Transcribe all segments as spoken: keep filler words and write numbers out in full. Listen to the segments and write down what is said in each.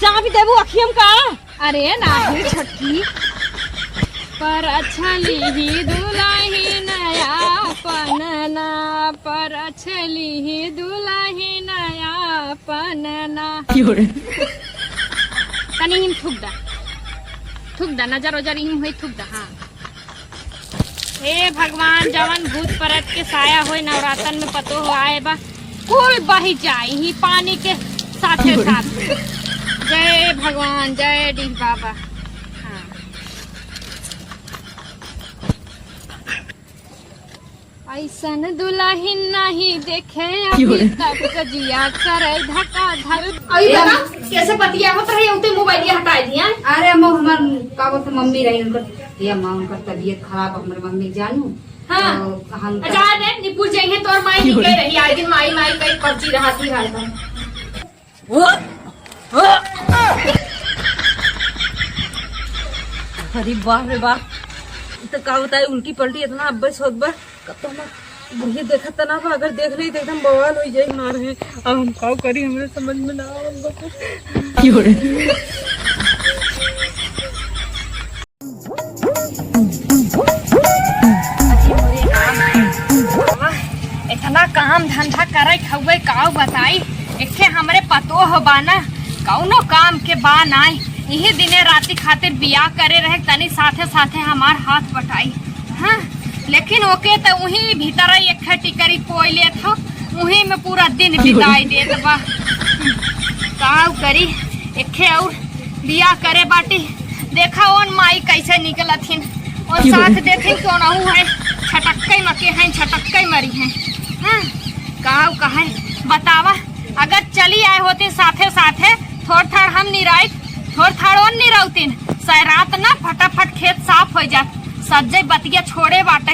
चाबी देबू अखियम का? अरे नाही छोटकी। पर छली ही दुलहिन आपन ना, पर छली ही दुलहिन आपन ना। तनी हिम थूक दा, थूक दा, नजर ओजर हिम होई, थूक दा। हाँ। हे भगवान, जवन भूत प्रेत के साया होई नवरातन में पतोह आए बा, कुल बही जाई ही पानी के साथे साथ। जय भगवान, जय डीह बाबा। हाँ। ऐसन दुलहिन नाही देखे अभी तक, जिया करे धका धक। अरे दादा, कैसे बतियावत रही, उते मोबाइलिया हटाई दिया। अरे अम्मा, हमार का बोलते मम्मी रही, उनकर, ये अम्मा, उनकर तबीयत खराब, हमरे मम्मी जानू। हाँ। तो हम अच्छा, दे, निपुर जाइए, तोर माई निकले रही, आज दिन माई, माई कई पर्ची रहा थी हरदम। अरे बाप रे बाप, इ तो का बताई, उल्टी पल्टी इतना अब्बे से होत बा। कब तो हमार बुढ़िया देखत त ना बा, अगर देख लेई तो एकदम बवाल हो जाई। मार है, अब हम का करी, हमरे समझ में ना आवत बा। इतना काम धंधा करे हउवे, काऊ बताई, एके हमरे पतोह बा ना, कौनो काम के बा नाई। इही दिने राती खातिर बियाह करे रहे, तनी साथे साथे हमार हाथ बटाई। हाँ, लेकिन ओके त उही भीतर एक टिकरी पोई लेत हो, उही में पूरा दिन बिताई देत बा। काऊ करी, एके और बियाह करे बाटी। देखा ओन माई कैसे निकलथिन, ओन साथ देथिन, कौनहू है छटक्के मके हैं, छटक्के मरी हैं। हाँ, काऊ कहे बतावा, अगर चली आए होती साथे साथे, थोड़ थाड़ हम निराई, थोड़ थाड़ ओन निरौतीन, सै रात ना फटाफट खेत साफ हो जात। सज्जे बतिया छोड़े बाटे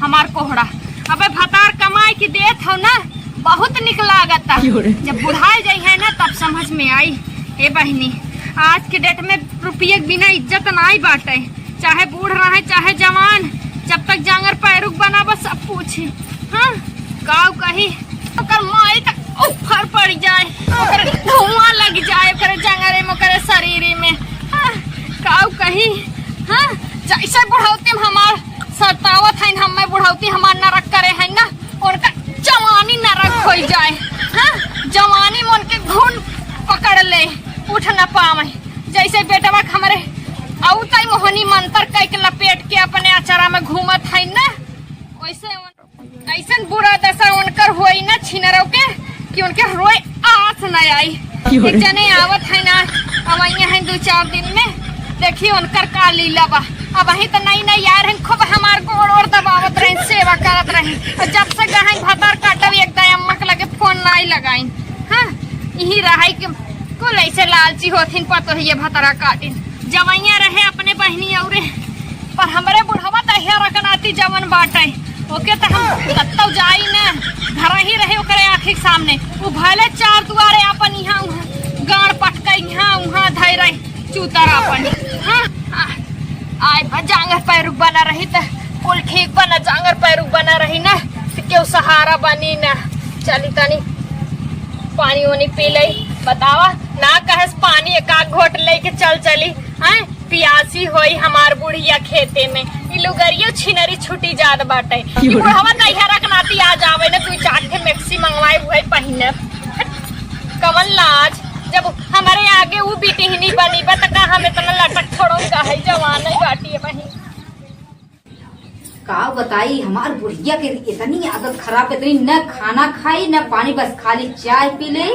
हमार कोहड़ा। अबे भतार कमाई की देत हो ना, बहुत निक लागता। जब बुढ़ाए जाई है ना, तब समझ में आई। हे बहिनी, आज के डेट में रुपये के बिना इज्जत नाई बाटे, चाहे बूढ़ रहे चाहे जवान, जब तक जांगर पैरुक बना बस सब पूछी। हाँ, काऊ कही, ओकर माई तक उफर पड़ जाए, ओकर धुआं लग जाए, ओकर जांगरे में, ओकर शरीर में। हाँ, काऊ कही, हाँ, जैसे बुढ़ौती में हमार सतावत है, हमें बुढ़ौती हमार नरक करे है ना, उनका जवानी नरक हो जाए। हाँ, जवानी में उनके घुन पकड़ ले, उठ न पावे। जैसे बेटवा के हमरे अउतई मोहनी मंत्र कई के लपेट के अपने अचरा में घूमत है ना, वैसे उन-, ऐसन बुरा दशा उनकर होई ना छिनरव के कि उनके रोए आस न आई। एक जने आवत है ना, अवैया है दो चार दिन में, देखी उनकर का लीला बा। अबहीं त नई नई यार हैं, खूब हमार गोड़ ओड़ दबावत रही, सेवा करत रही। और जब से गहन भतार काटब, एक दाई अम्मा के लगे फोन नाई लगाइन। हाँ, यही रहाई कि कुल ऐसे लालची होथिन, पतोहिए भतरा काटिन। जवैया रहे अपने बहिनी औरे, पर हमरे बुढ़वा त हेरक नाती जवन बाटे, ओके त हम कत्तौ जाई न, घर ही रहे ओकरे आँखी के सामने। उ भले चार दुआरे अपन इहाँ उहाँ गाड़ पटके इहाँ उहाँ धै रही चूतर अपन। हाँ, आ, आए बा जांगर पैरुक बना रही त कुल ठीक बना, जांगर पैरुक बना रही न त केहू सहारा बनी न। चली तनी पानी ओनी पी लई। बतावा ना, कहेस पानी एक आध घोट लेके चल चली। हैं, पियासी होई हमार बुढ़िया खेते में। ई लुगरियो छिनरी छुटी जात बाटे। ई बुढ़वा नैहरा के नाती आ जावे न, तू चार ठे मैक्सी मंगवाए हुए पहिने। हट, कवन लाज, जब हमारे आगे ऊ बिटिहनी बनी बा, त का हम इतना लटक छोड़ो, का है जवान है बाटी है बहिन। का बताई, हमार बुढ़िया के इतनी आदत खराब, इतनी न खाना खाई, न पानी, बस खाली चाय पी ले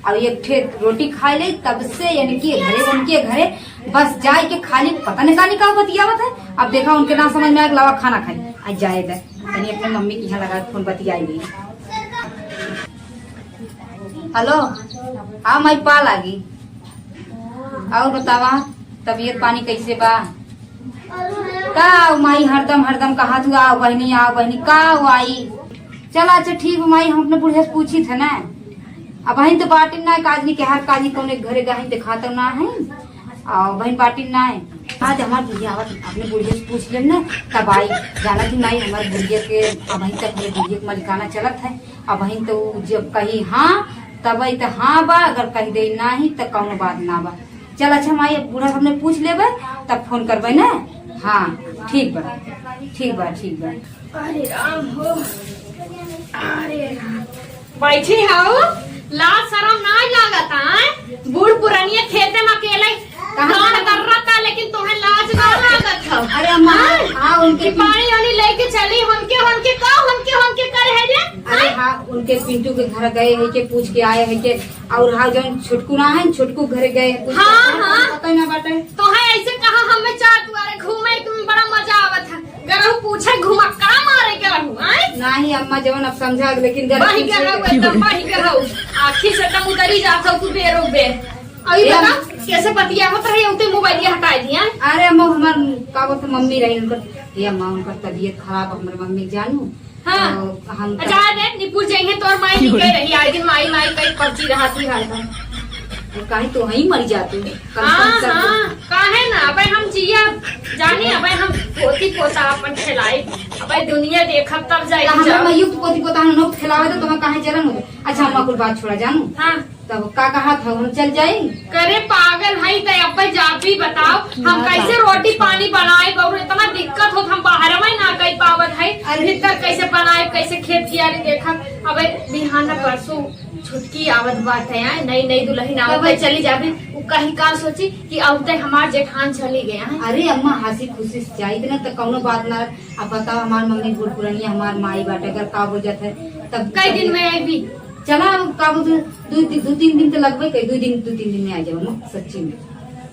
और एक ठे रोटी खाई ले। तब से इनके घरे, उनके घरे बस जाए के खाली पता नहीं का, नहीं का बतियावत है। अब देखा, उनके ना समझ में आए, लावा खाना खाई, आ जाए दे, तनी अपने मम्मी के यहाँ लगा फोन, बतियाई नहीं। हेलो, हाँ माई, पा लागी। और बतावा, तबीयत पानी कैसे बा? का माई हरदम, हरदम कहा तू, "आओ बहिनी, आओ बहिनी", का आई? चला, अच्छा ठीक बा माई, हम अपने बुढ़िया से पूछी थे ना। अबहिन तो बाटिन ना, काजनी के हर काजनी कौने घरे गहिन देखात ना है। और बहिन बाटिन ना है। हाँ, तो हमार बुढ़िया आवत, अपने बुढ़िया से पूछ लेम ना, तब आई। जाना थी माई, हमार बुढ़िया के, अबहीं तक हमारे बुढ़िया के मलिकाना चलत है। अबहीं तो उ जब कही हाँ, तब आई तो हाँ बा, अगर कही दे नाही तो कौनो बात ना बा। चल अच्छा माई, अब बूढ़ा साहब ने पूछ लेबे, तब फोन करबे ना। हाँ, ठीक बा, ठीक बा, ठीक बा। अरे राम हो, अरे राम। बैठी हऊ, लाज शरम नाई लागत, आय? बूढ़ पुरनिया खेते में अकेले कहाँ गान से? दर्रता, लेकिन तोहे लाज ना लागत हौ। अरे अम्मा, आय? हाँ, उनके कि पानी वानी लेके चली, हमके, हमके का, हमके, हमके करे है रे? अरे आय? हाँ, उनके पिंटू के घर गए है के पूछ के आए है के, और हाँ, जौन छोटकू ना है, छोटकू घरे गए है, पूछ के हाँ, आए, हाँ। पता ना बाटे। तोहे ऐसे कहा हमें चार दुआरे घूमे में बड़ा मजा आवत है। गरहू पूछे घुमक्का मारे गरहू, आय? नाही अम्मा, जवन अब समझा, लेकिन गरहू बही पूछे गरहू, के एकदम बही गरहू। आँखी से एकदम उतरी जात हौ तू बेरो बेर। अभी ए बता, अम्मा। कैसे बतियावत रही, उते मोबाइलिया हटाए दिया। अरे अम्मा, हमार का बोलते मम्मी रही, उनकर, ए अम्मा, उनकर तबीयत खराब, हमरे मम्मी जानू। हाँ। तो हम अच्छा, आ दे, निपुर जाइए, तोर माई निकल रही, आए दिन माई, माई कई पहुंची रहा थी हरदम। और काहे तो वहीं मर जाते, कम से हाँ, कम सब हाँ, काहे ना, अबे हम जिया जानी, अबे हम पोती पोता अपन खिलाई, अबे दुनिया देखब तब जाई तो हम जाओ। मैं युक्त पोती पोता हम लोग खिलावे तो तुम्हें काहे जलन हो? अच्छा, हम कुल बात छोड़ा जानू। हाँ। तब का कहा था, हम चल जाई? करे पागल है, त अबे जा भी बताओ, हम हाँ, कैसे बात रोटी पानी बनाए, और इतना दिक्कत हो, हम बाहर में ना कर पावत है, अरे। भीतर कैसे बनाए, कैसे खेत कियारी देखब, अबे बिहान परसों छुटकी आवत बाटे, आय, नई, नई दुल्हन आवत कब? है, चली जाबे। उ कहीं का सोची कि आवते हमार जेठान चली गया है। अरे अम्मा, हंसी खुशी से जाइत ना तो कौनो बात ना। अब बताओ, हमार मम्मी बूढ़ पुरानी, हमार माई बाटे, अगर का हो जात है तब कई दिन में आईबी? चला, अब का बोलते, दो, दो, दो तीन दिन तो लगबे करी, दो दिन, दो तीन दिन में आ जाओ अम्मा, सच्ची में।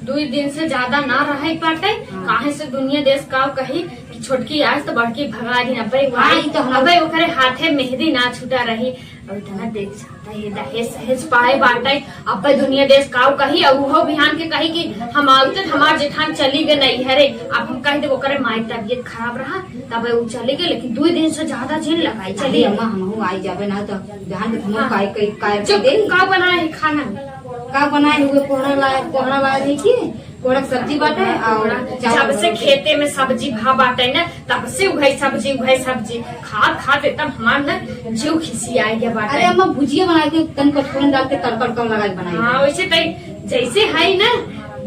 दो दिन से ज्यादा ना रहे पाटे, हाँ। काहे से दुनिया देश का कही कि छोटकी आज तो बड़की भगा दी, अबे हाँ, वही, ई तो हम अबे ओकरे हाथे मेहंदी ना छूटा रही। और इतना देख सकता है, दहेज सहेज पाए बाटे, अब दुनिया देश काऊ कही, और उहो बिहान के कही कि हम आवते त हमार जेठान चली गए नैहरे। अब हम कह दे ओकरे माई तबीयत खराब रहा, तब उ चली गए, लेकिन दो दिन से ज्यादा जिन लगाई चली। अरे अम्मा, हमहू आई जाबे ना, तो बिहान के हमहू हाँ। काय, काय, काय जो कर दे। का बनाए है खाना में? का बनाए हुए, कोहड़ा लाए, कोहड़ा लाए रही की? कोहड़ा के सब्जी बाटे और चावल जब से रोटी। खेते में सब्जी भा बाटे ना, तब से उहे सब्जी, उहे सब्जी खात खात एकदम हमार ना जीव खिसियाइ गया बाटे। अरे अम्मा, भुजिया बनाए के तन पचफोरन डाल के तड़का उड़का लगा के बनाए। हाँ, वैसे तो जैसे है ना,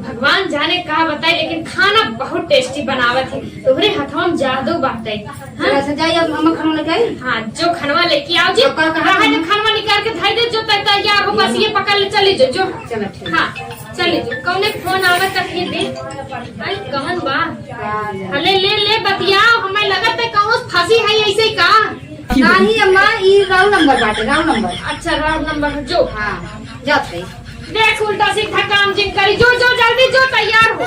भगवान जाने का बताए, लेकिन खाना बहुत tasty बनावत है। तोहरे हथवा में जादू बाटे। हाँ? चल, अच्छा, जाइए, अब अम्मा खाना लेके आई? हाँ, जो खानवा लेके आओ जी। अब का कहा बाहर से खाना? खानवा निकाल के धर दे, जो तै-, तैयार हो, बस ये पकड़ ले, चले जो, जो। चलो, ठीक। हाँ, चले जो। कौने फोन आवे तक ये दे। अरे, कौन बा? अरे, ले, ले, बतियाओ, हमें लगत है कौनो फंसी है ऐसे ही का? नहीं अम्मा, ई wrong number बाटे, wrong number। अच्छा, wrong number है, जो। हाँ, जात है। देख, उल्टा सीधा काम जिन करी, जो, जो, जल्दी जो, तैयार हो।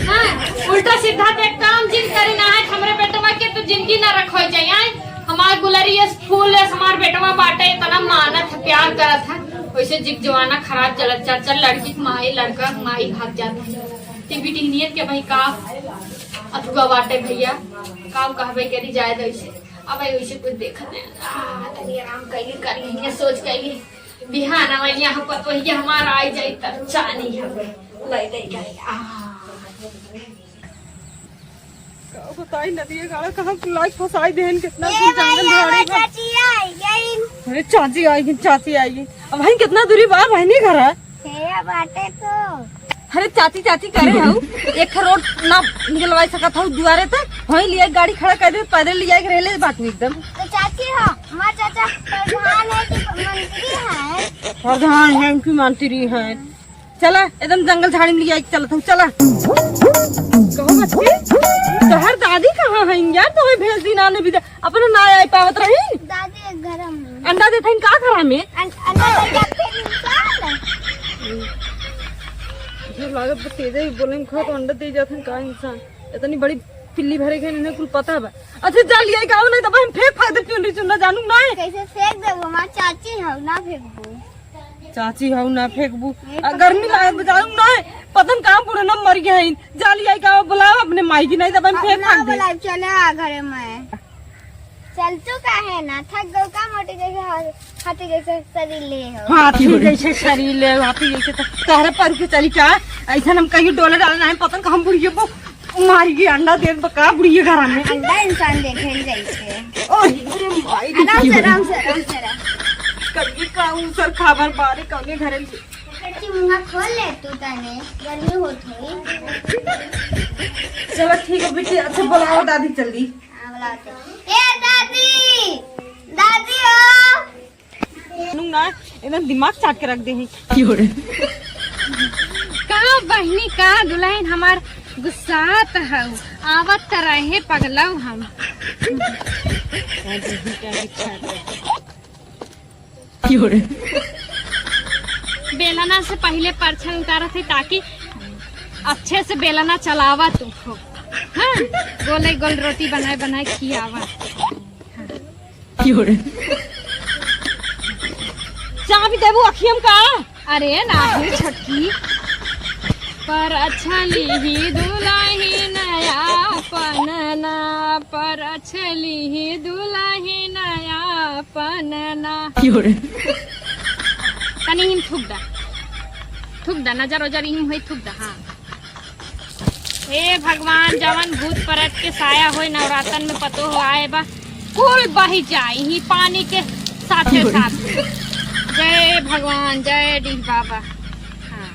हाँ, उल्टा सीधा देख काम जिन करी, ना है हमरे बेटवा के तो जिंदगी ना रखो जाए। हमार गुलरी यस फूल यस हमार बेटवा बाटे, इतना मानत है, प्यार करत है, वैसे जिग जमाना खराब चलत, चल, चल, लड़की के माई, लड़का के माई भाग जात है। टीवी टीनियत के भाई का अथुआ बाटे भैया, का कहबे करी जाए दे से। अब वैसे कुछ देखत है, आ, तनी आराम कैली, कर लेंगे, सोच कैली। बिहान आवे यहाँ पर तो ये हमारा आई जाई तब चानी हवे। ले, ले, ले, आ। का बताई नदिया गाड़ा कहाँ कुलाई फंसाई देहन, कितना ए दूर जंगल भैया, झाड़ी बा। चाची आई गई। अरे चाची आई गई, चाची आई गई। अब भाई कितना दूरी बा बहनी घर है? हे बाटे तो। अरे चाची, चाची करे हऊ, एक ठो रोड ना निकलवाई सकत हऊ दुआरे तक, वहीं लिया गाड़ी खड़ा कर दे, पैदल लिया के रहले बाटू एकदम। तो चाची हो, हमार चाचा प्रधान है कि मंत्री है? प्रधान है कि मंत्री है? चला, एकदम जंगल झाड़ी में लिया के चलत हऊ, चला। कहो बच्ची, तोहर दादी कहाँ है यार? तोहे भेज दी नाने भी, अपना ना आई पावत रही। दादी एक घर में। अंडा देत हईन का घर में? अं-, अंडा दे जाते हैं इंसान। जो लागत बा तेजे ही बोले में खा तो अंडा दे जात हईन का इंसान। इतनी बड़ी पिल्ली भरे के इन्हें कुल पता बा। अच्छा जा लिया के आओ, नहीं तो हम फेंक फाक दे चुनरी चुनरा जानू ना। कैसे फेंक देबो? हमार चाची हो, ना फेंकबो। चाची हऊ ना फेंकबू। नहीं आ, तो गर्मी फेंकबो। लागत बा जानू ना। पता न कहाँ बूढ़े ना मर गए हैं। जा लिया के आओ, बुलाओ अपने माई की, नहीं तो हम फेंक अपना फाक दे। बुलाए, चले आ घरे में। चल तू काहे ना थक गो का मोटी जैसे हा-, हाथी जैसे शरीर ले हो। हाथी जैसे शरीर ले, हाथी जैसे तो तहरे पर के चली का? ऐसा हम कहीं डोले डाले ना, पता न हम बुढ़िया को मारी के अंडा देन बका बुढ़िया घर में। अंडा इंसान देखे नहीं जाइए। ओ, अरे माई रे। आराम से, आराम से, आराम से, आराम से। कभी का उ सर खबर बारे कौने घरे। बेटी, मुंह खोल ले तू तने, गर्मी होत होई। चलो ठीक है बेटी, अच्छा बुलाओ दादी जल्दी। हाँ, बुलाओ तो। ए दादी, दादी हो। नु ना, एकदम दिमाग चाट के रख दे है। का बहिनी, का दुल्हन हमार गुस्सात हऊ, आवत त रहे पगलऊ हम। बेलना से पहिले परछन उतारत है ताकि अच्छे से बेलना चलावा तू हो। हाँ, गोले गोल रोटी बनाए बनाए खियावा। चाबी देबू अखियम का? अरे नाही छोटकी। परछली ही दुलहिन आपन ना, परछली ही दुलहिन आपन ना। तनी हिम थूक दा, थूक दा, नजर ओजर हिम होई, थूक दा। हाँ। हे भगवान, जवन भूत प्रेत के साया होई नवरातन में पतोह आए बा, कुल बही जाई ही पानी के साथे साथ। जय भगवान, जय डीह बाबा। हाँ।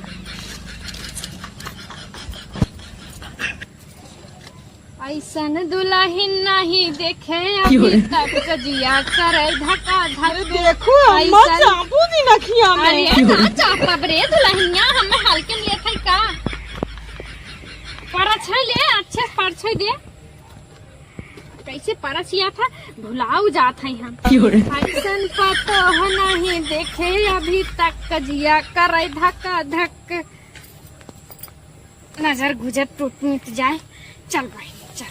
ऐसन दुलहिन नहीं देखे अभी तक, जिया करे धका धक। अरे देखो अम्मा, ऐसन चापू दी नखिया में। अरे ना चापब रे दुलहिनिया, हमें हल्के में लेत है का? परछाई ले, अच्छे से परछाई दे। कैसे परछिया था, भुलाऊ जात है हम। ऐसन पतोह नहीं देखे अभी तक, जिया करे धका धक। नजर गुजर टूट मिट जाए। चल बहिनी, चल,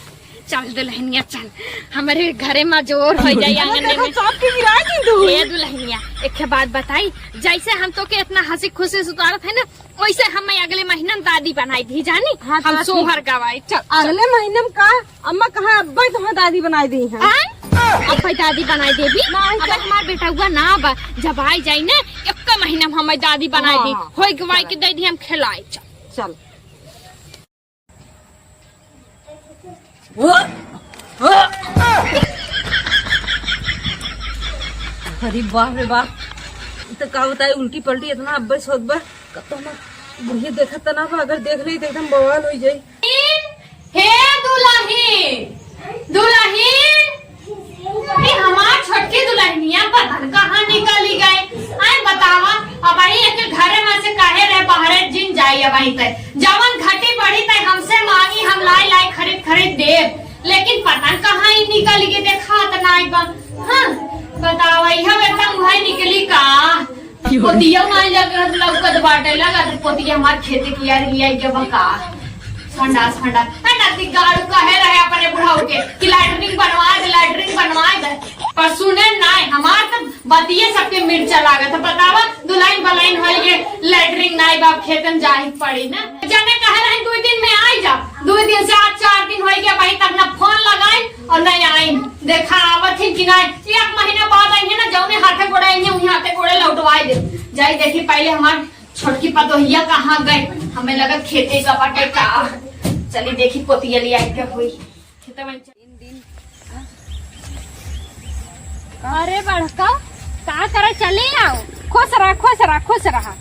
चल दुलहिनिया, चल। हमरे घरे में जोर हो जाए आंगन में। चाप के गिरा दी तू। ए दुलहिनिया, एक बात बताई, जैसे हम तोके इतना हंसी खुशी से उतारत है ना, वैसे हमें अगले महीना में दादी बनाई दी जानी। हाँ, हम तो सोहर गवाई। चल, चल। अगले महीना में का? अम्मा कहाँ अब्बे तुम्हें दादी बनाई दी है? आय? अब्बे दादी बनाई देबी? नहीं, अब चल। हमार बेटा हुआ ना बा, जब आई जाई ना, एक महीना में हमें दादी बनाई दी। हाँ, हाँ। होई गवाई के दे दी हम खिलाई। चल। चल। अरे बाप रे बाप, ई तो का बताई, उल्टी पल्टी इतना अब्बे से होत बा। कब तो हमार बुढ़िया देखत त ना बा, अगर देख ली तो एकदम बवाल हो जाई। हे दुलहिन, दुलहिन, ए हमार छोटकी दुलहिनिया पता न कहाँ निकली गए। आए बतावा, अबही एके घरे में से काहे रहे, बाहरे जिन जाई अबही तय। जवन घटी बढ़ी तय हमसे मांगी, हम लाई लाई खरीद खरीद देब। लेकिन पता न कहाँ ही निकली गई, देखात नाई बा। हाँ, बतावा, इहै बेटा उहै निकली का? पोतिया माई लग-, लौकत बाटे, लगत पोतिया हमार खेते कियारी लिया के बका। संडास फंडास। ए, नती गाड़ू कहे रहे अपने बुढ़ऊ के कि लैट्रिन बनवा दे, लैट्रिन बनवा दे। पर सुने नाय, हमार त बतिये सबके मिर्चा लागत है। बतावा, दुलहिन बलहिन होई के लैट्रिन नाय बा, खेतन जाही पड़ी ना। जने कहे रहे दुई दिन में आई जा, दुई दिन से आज चार दिन होई गया, अबही तक ना फोन लगाई और ना आई। देखा आवत ही कि ना, एक महीना बाद आई है ना, जौने हाथे गोड़े आई है, उही हाथे गोड़े लौटवाई दे। जाई देखी पहले हमार छोटकी पतोहिया कहाँ गई, हमें लगत खेते का बाटे का। चली देखी पोतिया ले आई के होई। खेतवा में तीन दिन। अरे बड़का, का करे चली आओ? खुश रहा, खुश रहा, खुश रहा।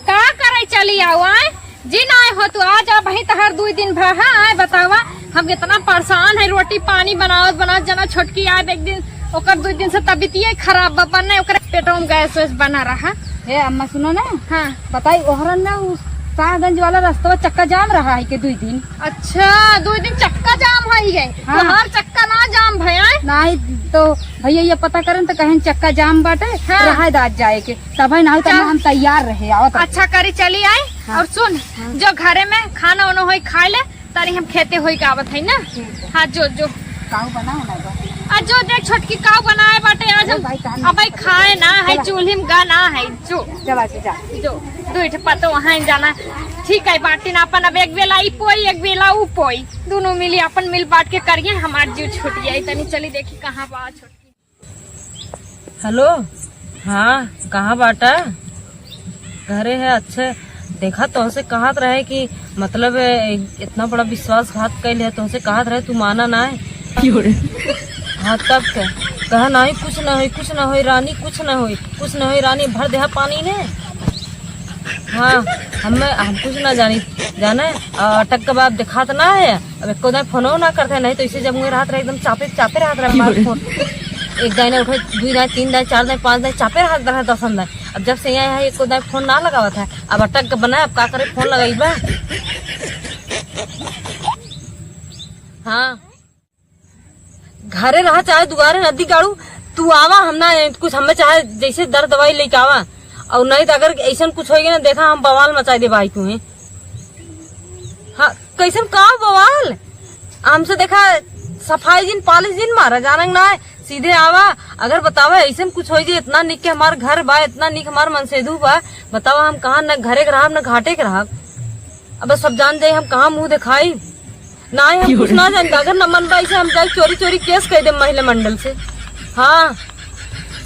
का करे चली आओ, आए? जिन आए हो तू, आ जा, अबही तहार दुई दिन भा है, आए बतावा, हम इतना परेशान है, रोटी पानी बनावत बनावत जना छोटकी आए, एक दिन ओकर दुई दिन से तबीयतिये खराब बा, बने ओकरे पेटवा में गैस वैस बना रहा। हे अम्मा सुनो ना, हाँ। बताई ओहरन ना उ शाहगंज वाला रस्तवा चक्का जाम रहा है के दुई दिन। अच्छा, दुई दिन चक्का जाम है ये। हाँ। तोहार चक्का ना जाम भया है? नहीं तो भैया ये पता करन तो कहें चक्का जाम बाटे, हाँ। रहा दाद जाए के। तब है ना, तब चल। हम तैयार रहे, आवत रहे। अच्छा करी, चली आई। हाँ। और सुन, हाँ। जो घरे में खाना उना होई खाए ले, तारी हम खेते होई के आवत है ना। ठीक है। हाँ, जो, जो। काऊ बनाओ ना बा। आ जो देख छोटकी काऊ बनाए बाटे आज हम। अरे भाई, कहाँ अब भाई खाए ना है, चला। चूल्ही में गा ना है, जो। चला, जा, जा। जो, दो ठे पतो वहाँ जाना। ठीक है, बाटी ना अपन अब एक बेला ई पोई, एक बेला ऊ पोई। दोनों मिली अपन मिल बांट के करिए, हमार जीव छूट जाई। तनी चली देखी कहाँ बा छोटकी। हेलो, हाँ, कहाँ बाटा? घरे है, अच्छे। देखा, तोहसे कहत रहे कि मतलब, ए, इतना बड़ा विश्वासघात कइले है, तोहसे कहत रहे, तू माना ना है। क्यों रे? हाँ, तब क्या? कहा, "नहीं, कुछ ना होई, कुछ ना होई रानी, कुछ ना होई, कुछ ना होई रानी, भर देहा पानी ने।" हाँ, हमें, हम कुछ ना जानी, जाने, आ, अटक के बाप देखात ना है, अब एको दाई फोनो ना करते, नहीं तो इसे जब मुँह रहत रहे, एकदम चापे, चापे रहत रहे हमार फोन। एक दाई ना उठे, दुई दाई, तीन दाई, चार दाई, पाँच दाई, चापे रहत रहे, दसन दाई। अब जब से यहाँ है, एको दाई फोन ना लगावत है, अब अटक के बना, अब का करे, फोन लगाई बा। हाँ, घरे रहा चाहे दुआरे, नदी गाड़ू, तू आवा, हम ना कुछ, हमें चाहे जैसे दर दवाई लेके आवा, और नहीं तो अगर ऐसन कुछ होइगे ना, देखा, हम बवाल मचाई दे भाई तू। हाँ, कैसन का बवाल? हमसे देखा, सफाई जिन, पालिश जिन मारा, जानक ना है, सीधे आवा। अगर बतावा, ऐसन कुछ होई जे, इतना निक के हमार घर बा, इतना निक हमार मनसेधु बा, बतावा, हम कहाँ न घरे के रहब, न घाटे के रहब। अब सब जान जाई, हम कहाँ मुँह देखाई। ना, हम कुछ ना जानी, अगर न मन बा, ऐसे हम जाई चोरी चोरी केस कह दे महिला मंडल से। हाँ,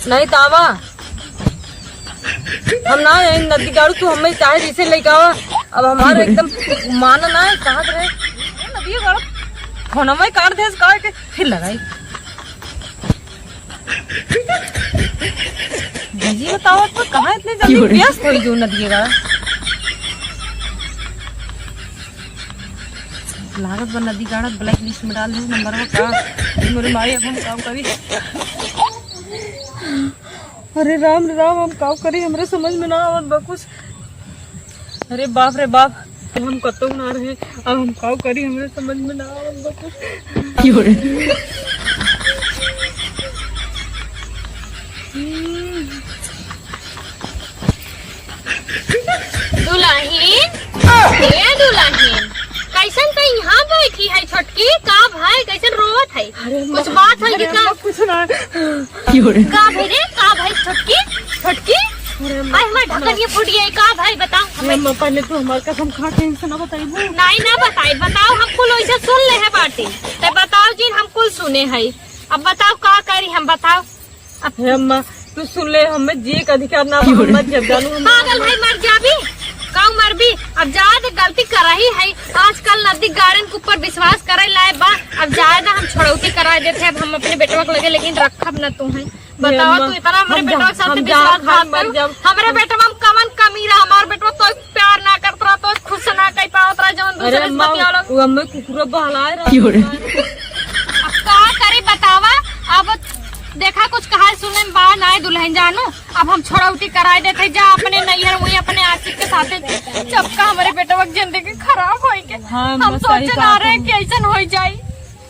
नहीं तो आवा। हम ना, यही नदी गाड़ू, तू हमें चाहे जैसे लेके आवा। अब हमारे एकदम मान ना है, कहाँ रहे? नदी गाड़ू, फोन में काट दे, काट के फिर लगाई। दीदी बताओ, तो कहाँ इतने जल्दी व्यस्त हो जो नदी गाड़ा? लागत बा नदी गाड़ा black list में डाल दे नंबर का। मेरे माई, अब हम काम करी। अरे राम रे राम, हम काव करी, हमरे समझ में ना आवत बा कुछ। अरे बाप रे बाप, हम कतौ ना रहे, अब हम काव करी, हमरे समझ में ना आवत बा कुछ। क्यों रे? दुलहिन, ए दुलहिन, कैसन त यहाँ बैठी है छोटकी? का भाई, कैसन रोवत है? अरे कुछ अम्मा, बात है अरे कि का? अम्मा, कुछ ना। क्यों रे? का भाई रे, का भाई छोटकी? छोटकी? अरे अम्मा, आई हमार कुछ ना। ढक्कन ये फूट गई, का भाई बताओ अरे हमें। अम्मा, पहले तू हमार कसम खा के इनसे ना बताइबू। नहीं ना बताई, बताओ, हम कुल वैसे सुन ले है बाटी। ते बताओ जिन, हम कुल सुने है। अब बताओ का करी हम, बताओ। हे अम्मा, तू सुन ले, हमें जिए के अधिकार ना बा, हम मर जब जानू, हम पागल है, मर जाबी, काऊ मरबी। अब जाए दे, गलती करही है, आजकल नदी गाड़न के ऊपर विश्वास करे लाए बा। अब जाए दे, हम छोड़ौती कराए देते, अब हम अपने बेटवा के लगे, लेकिन रखब न तू है। बताओ अम्मा, तू इतना हमरे हम बेटवा के साथ हम विश्वास जाब, हम मर करू। जाब। हमरे बेटवा में कवन कमी रहा? हमार बेटवा तो प्यार ना करत रहा, तो खुश ना कह पावत रहा, जवन अरे दूसरे से अम्मा, बतिया लो। वो हमें कुकुरो बहलाए रहा। क्यों रे? अब का करी बतावा, अब देखा कुछ कहा सुने में बा ना दुलहिन जानू, अब हम छोड़ौती कराए देते जा अपने नैहर, वही अपने आशिक के साथे। जब का हमरे बेटवा के जिंदगी खराब होई के, हाँ, हम बस सही सोचे ना कहा रहे तुम। कि ऐसन होई जाई।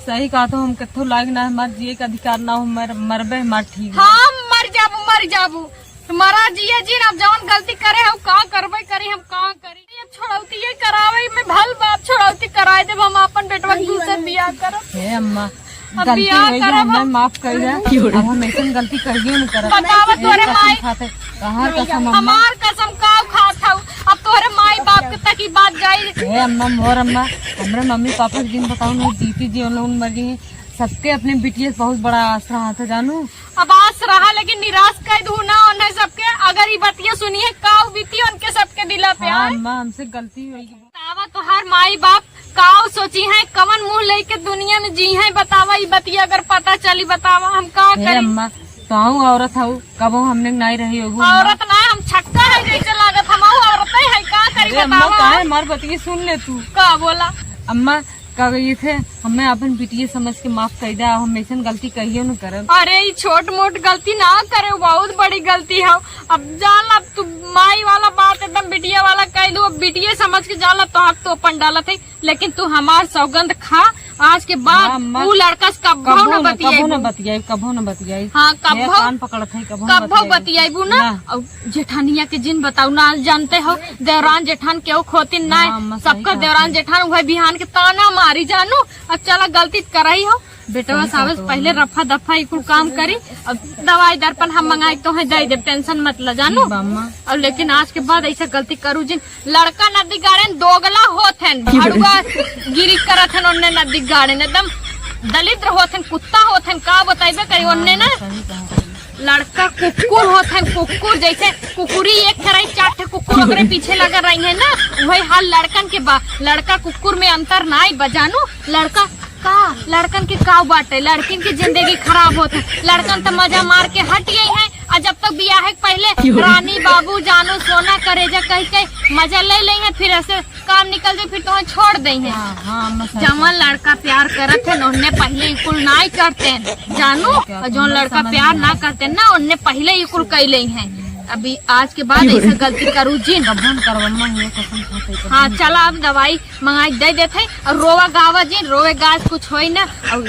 सही कहा तो हम कत्थो लायक ना, हमार जिए के अधिकार ना हो, मर, मरबे हमार ठीक बा। हाँ, मर जाबू, मर जाबू। तुम्हारा जिया जी, अब जवन गलती करे हम का करबे करी, हम का करी? अब छोड़ौती ये करावे में भल बाप, छोड़ौती कराए देब हम अपन बेटवा के दूसर बियाह करब। हे अम्मा, अब गलती बियाह होई गई, करब हमें हम। माफ कर दे। अब हम ऐसन गलती कहिए न करब। बतावा ए, तोरे कसम माई। खाते, कहाँ कसम अम्मा? हमार कसम का खात हऊ? अब तोरे माई बाप के तक ई बात जाई। हे अम्मा, मोर अम्मा, हमरे मम्मी पापा के जिन बताऊ न, जीती जी उन लोग मर गई। सबके अपने बिटिया से बहुत बड़ा आस रहा था जानू। अब आस रहा, लेकिन निराश कर दू ना उन्हें सबके। अगर ई बतिया सुनिए, काऊ बीती उनके सबके दिला पे हाँ, आए। अम्मा, हमसे गलती होई। बतावा तोहार माई बाप काऊ सोची है, कवन मुँह लेके दुनिया में जी है? बतावा, ई बतिया अगर पता चली, बतावा हम का हे करी? अम्मा, तो आऊ औरत हऊ, कबो हमने नाई रही होगू अम्मा। औरत ना, हम छक्का है जैसे लागत, हम आऊ औरत है, का करी अरे अम्मा, बतावा? काहे हमार बतिया सुन ले तू। का बोला? अम्मा, का कही थे, हमें अपन बिटिया समझ के माफ कर दे, हम ऐसन गलती कहियो न करब। अरे, ई छोट मोट गलती ना करे, बहुत बड़ी गलती है। अब जान ला, अब तू माई वाला बात एकदम बिटिया वाला कह दू, अब बिटिया समझ के जान ला, तो हाथ तो अपन डालत है, लेकिन तू हमार सौगंध खा, आज के बाद हाँ, अम्मा। ऊ लड़का से कब्बो कबो न न, कबो न बतियाइबू। बतियाई, कबो न बतियाई। हाँ, हे कब्बो, कान पकड़त है, कबो न कब्बो बतियाई। बतियाइबू ना। ना। अब जेठानिया के जिन बताऊ ना, जानते हो, देवरान जेठान केहू खोतिन ना। हाँ, अम्मा, सही सबका कहत देवरान है। जेठान उहे बिहान के ताना मारी जानू। अब चला, गलती त करही हो, बेटवा सही साहब कहत हो पहले अम्मा। रफा दफा ई कुल काम करी, अब दवाई दर्पण हम मंगाई तो है दे देब, tension मत ल जानू। ठीक बा अम्मा। अब लेकिन आज के बाद ऐसे गलती करू जिन, लड़का नदी गाड़ेन दोगला होत हन, क्यों? भड़ुआ गिरी करत हन ओन्ने नदी गाड़ेन, एकदम दलिद्र होत हन, कुत्ता होत हन, का बताइबे करी ओन्ने ना। सही कहा। लड़का कुकुर होत है, कुकुर। जैसे कुकुरी एक ठे रही, चार ठे कुकुर ओकरे पीछे लगल रही है ना, वही हाल लड़कन के बा। लड़का कुकुर में अंतर नाई बा जानू। लड़का का, लड़कन के का बाटे, लड़किन की जिंदगी खराब होत है। लड़कन तो मजा मार के हट गई है, और जब तक बियाह के पहले रानी बाबू जानो सोना करेजा कह के मजा ले ले है, फिर ऐसे काम निकल जाए, फिर तुम्हें छोड़ दे है। हाँ, हाँ, अम्मा, सच जवन है। लड़का प्यार करत है ना, उनने पहले ई कुल नाई करते हैं जानू, और जौन लड़का प्यार ना करते हैं ना, उनने पहले ई कुल कई ले है। अभी आज के बाद ऐसा गलती करू जिन। कबहूँ न करब अम्मा, ये कसम खा के हाँ, कबहूँ न चला, अब दवाई मंगाई दे देते हैं, और रोवा गावा जिन, रोवे गाज कुछ होई ना, और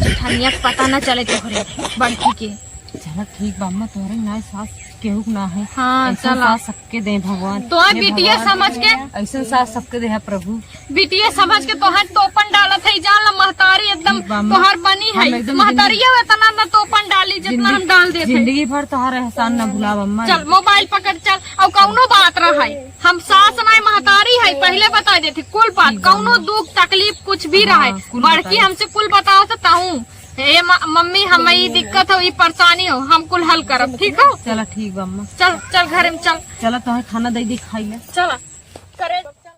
ठनिया के पता ना चले तोहरे बड़की के। चला ठीक बा अम्मा, तोहरे ना सास केहू के ना है। हाँ, ऐसन चला। सास सबके दे भगवान। तो हे बिटिया भगवान, समझ के। ऐसन सास सबके दे है प्रभु। बिटिया समझ के तोहर तोपन डालत है, जान ला महतारी एकदम ठीक बा अम्मा। तोहर बनी हम है। एकदम महतारिया जिंदगी इतना ना तोपन डाली जितना हम डाल देते। जिंदगी भर तोहर एहसान ना भुलाब अम्मा। चल मोबाइल पकड़ चल, और कौनो बात रहा है, हम सास ना महतारी है, पहले बता देते कुल बात, ठीक बा कौनो अम्मा। दुख तकलीफ कुछ भी हाँ, रहे, कुल बड़की बताई। हमसे कुल बताओ तो ताऊ। ए म-, मम्मी, हम ई दिक्कत हो, ई परेशानी हो, हम कुल हल करब, ठीक हो? चला ठीक बा अम्मा। चल, चल घरे में चल। चला तोहे खाना दे दी, खाई ले। चला।